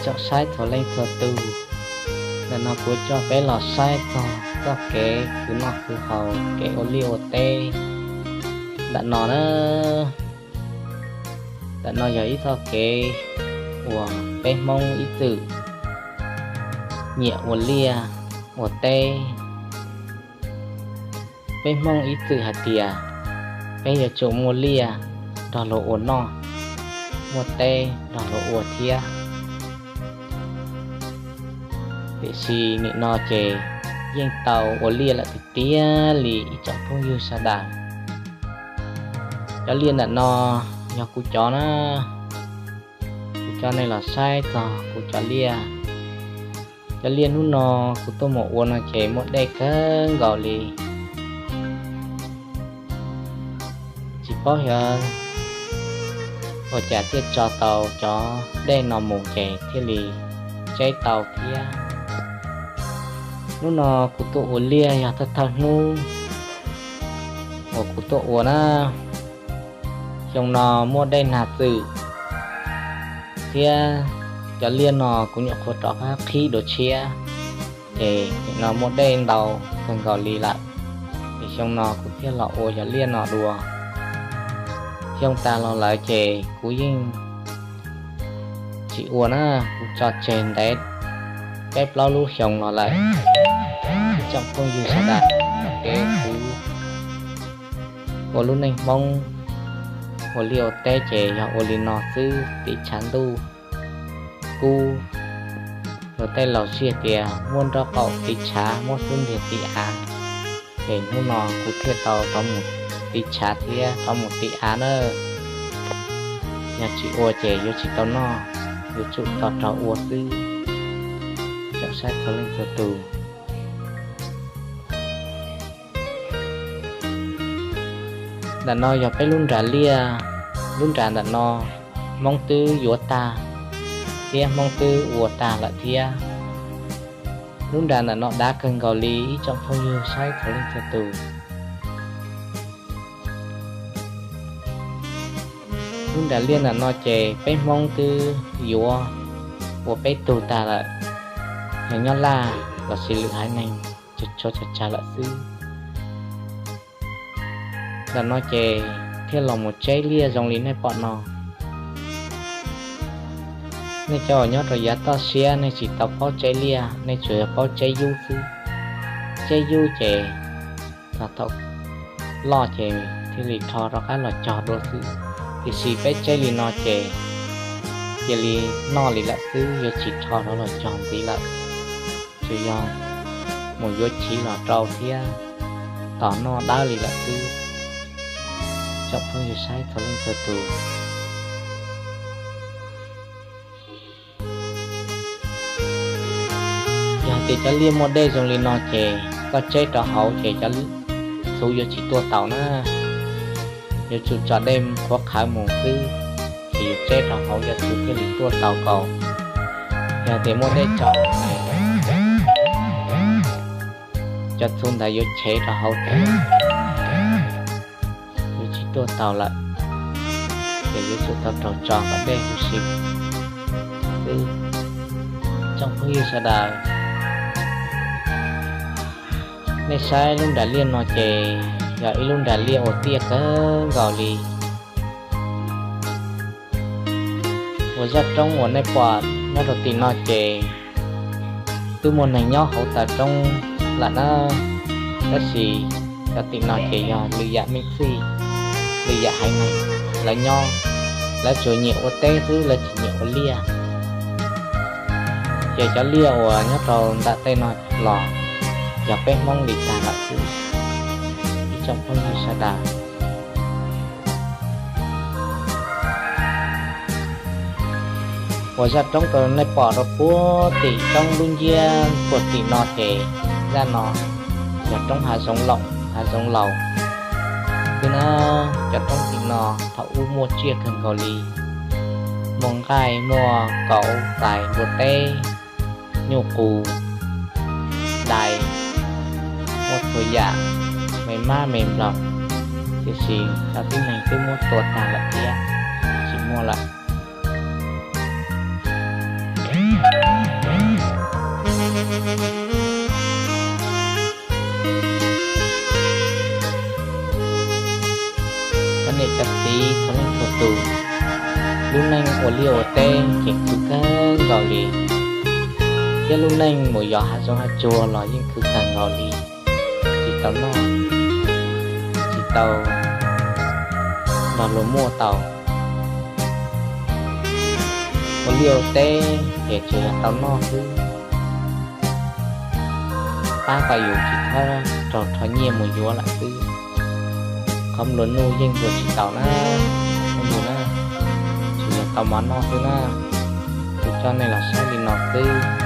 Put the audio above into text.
Tsoom saib txhua leej txhua tus, ntawm no kuv coj peb los saib txog txoj kev khwv noj khwv haus, kev ua liaj ua teb ntawm no na. Ntawm no yog ib txoj kev uas peb Hmoob ib txwm nyiam ua liaj ua teb. Peb Hmoob ib txwm hais tias peb yuav tsum muaj liaj nrog luag ua noj, muaj teb nrog luag ua thiab. Tiam sis nim no ces yeej tau ua liaj lawm tiag tiag li ib tsoom phooj ywg sawv daws. Cov liaj ntawm no yog kuv cov na, kuv coj nej los saib txog kuv cov liaj. Cov liaj hnub no kuv tuaj mus ua no ces muaj dej kawg nkaus li. Tsis paub xyov ua cas thiaj tso tau cov dej no mus ces thiaj li tseb tau thiab. Hnub no kuv tuaj ua liaj yog thawj thawj hnub uas kuv tuaj ua na. Xyoo no muaj dej nag txwm thiab cov liaj no kuv nyuam qhuav rov qab qhib dua tshiab, ces nim no muaj dej ntau kawg nkaus li lawm, ces xyoo no kuv thiaj los ua cov liaj no dua. Xyoo tas los lawm ces kuv yeej tsis ua na, kuv tso tseg ntev peb plaub lub xyoo los lawm. Tsoom phooj ywg sawv daws, kev kuv ua lub neej Hmoob ua liaj ua teb ces yog ua li no xwb, tiv tshav ntuj kub. Luag tej laus sib tias muaj nraub qaum tiv tshav, muaj xub ntiag tiv av, ces hnub no kuv thiaj tau rov mus tiv tshav thiab rov mus tiv av na. Yog tsis ua ces yuav tsis tau noj, yuav tsum tau raug ua xwb. Tsoom saib txhua leej txhua tus, ntawm no yog peb lub nras liaj. Lub nras ntawm no Hmoob twb yuav tag thiab Hmoob twb ua tag lawm thiab. Lub nras ntawm no dav kawg nkaus li ib tsoom phooj ywg saib txhua leej txhua tus. Lub nras liaj ntawm no ces peb Hmoob twb yuav ua peb tug tag lawm, yog nyob Laj los sis lwm haiv neeg tshuav tsawg tsawg lawm xwb. Ntawm no ces thiaj los mus tseb liaj zoo li nej pom no. Nej cov uas nyob rau yav toj siab nej tsis tau paub tseb liaj, nej tsuas yog paub tseb yub xwb. Tseb yub ces txog thaum loj ces thiaj li rho rov qab los cog dua xwb. Tiam sis peb tseb li no ces cia li noj li lawm xwb, yuav tsis rho rov los cog ntxiv lawm. Tsuas yog mus yuav chiv los rau thiab tos noj dawb li lawm xwb. Tsoom phooj ywg saib txhua leej txhua tus, yog hais tias cov liaj muaj dej zoo li no ces koj tseb rau hauv ces cov txhuv yuav tsis tuaj taus na. Yuav tsum tso dej qhuav qhawv mus xwb, ces yuav tseb rau hauv cov txhuv thiaj li tuaj taus kaus. Yog tias muaj dej tso, cov txhuv ntawd yuav chev rau hauv thiab yuav tsis tuaj taus lawm. Ces yuav tsum tau raug tso kom dej huv si xwb. Tsoom phooj ywg sawv daws, nej saib lub nras liaj no ces yog ib lub nras liaj uas tiaj kawg nkaus li. Uas zaj roob uas nej pom nyob rau tim no ces twb muaj neeg nyob hauv taws roob lawm na, tab sis cov tim no ces yog lwm yam me txij, lwm yam haiv neeg lawv nyob, lawv tsuas nyiam ua teb xwb, lawv tsis nyiam ua liaj. Ces cov liaj uas nyob rau ntawm tej no los yog peb Hmoob li tag lawm xwb, ib tsoom phooj ywg sawv daws. Uas zaj roob rau nej pom rau puag tim roob lub nciab puag tim no ces zaj no yog roob hav zoov laus, hav zoov laus xwb na. Cov roob tim no thaum ub muaj tsiaj kawg nkaus li, muaj nqaij, muaj kauv, tais, npua teb, nyuj qus, dais, muaj txhua yam, me mab me nplaum, tiam sis cov tib neeg twb muab tua tag lawm thiab, tsis muaj lawm. Lub neej ua liaj ua teb ces khwv kawg nkaus li, thiab lub neej mus yos hav zoov hav tsuag los yeej khwv kawg nkaus li, tsis tau noj, tsis tau nrog luag muaj tau. Ua liaj ua teb ces tsuas yog tau noj xwb, pab kom yus tsis txhob raug rho nyiaj mus yuav lawm xwb. Qhov nplua nuj yeej ua tsis tau na, phooj ywg na, tsuas yog tau mov noj xwb na. Kuv coj nej los saib li no xwb.